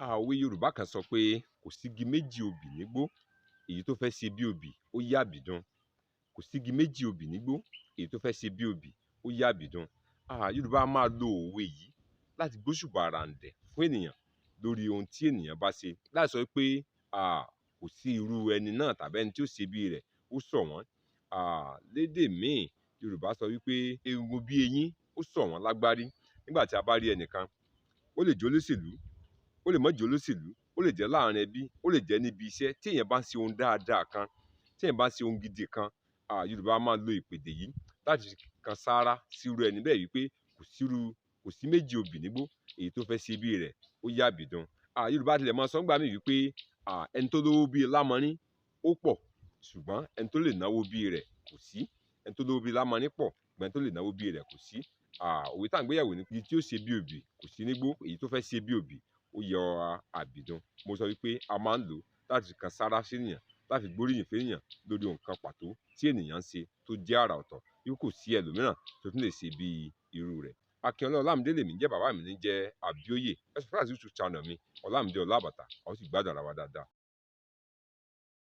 Òwe Yorùbá kan sọ pé kò sígi méjì obì nígbó, èyí tó fẹ́ ṣe bí obì, ó yá àbìdun. Kò sígi méjì obì nígbó, èyí tó fẹ́ ṣe bí obì, ó yá àbìdun. Yorùbá máa lo òwe yìí láti gbóṣùbà ràǹdẹ̀ fún ènìyàn lórí ohun tí ènìyàn bá ṣe, láti sọ pé kò sí irú ẹni náà tàbí ẹni tí ó ṣe bí rẹ̀, ó ṣọ̀wọ́n. Lédè míì, Yorùbá sọ wípé egungun bí eyín, ó ṣọ̀wọ́n lágbárí. Nígbà tí a bá rí ẹnìkan, ó lè jẹ́ olóṣèlú, ó lè má jẹ́ olóṣèlú, ó lè jẹ́ láàrin ẹbí, ó lè jẹ́ níbi iṣẹ́. Tí èèyàn bá ń ṣe ohun dáadáa kan, tí èèyàn bá ń ṣe ohun gidi kan, Yorùbá máa lo ìpèdè yìí láti kan sáárá sí irú ẹni bẹ́ẹ̀ wípé kò sí irú, kò sí méjì obì nígbó, èyí tó fẹ́ ṣe bí rẹ̀, ó yá àbìdun. Yorùbá tilẹ̀ máa sọ nígbà míì wípé ẹni tó lówó bí lámọrín ó pọ̀, ṣùgbọ́n ẹni tó lè náwó bí rẹ̀ kò sí. Ẹni tó lówó bí lámọrín pọ̀, ṣùgbọ́n ẹni tó lè náwó bí rẹ̀ kò sí. Òwe tá à ń gbéyàwó ní èyí tí ó ṣe bí obì kò sí nígbó, èyí tó fẹ́ ṣe bí obì, ó yọ àbìdun. Mo sọ wípé a máa ń lò ó láti kan sáárá sí ènìyàn, láti gbóríyìn fún ènìyàn lórí ohun kan pàtó tí ènìyàn ń ṣe tó jẹ́ àrà ọ̀tọ̀, wípé kò sí ẹlòmíràn tó tún lè ṣe bí irú rẹ̀. Akínọlá Ọlámídé lèmi ń jẹ́, bàbá mi ní jẹ́ Abíóyè. Ẹ subscribe sí YouTube channel mi, Ọlámídé Ọlábàtà, a ó sì gbádùn ara wa dáadáa.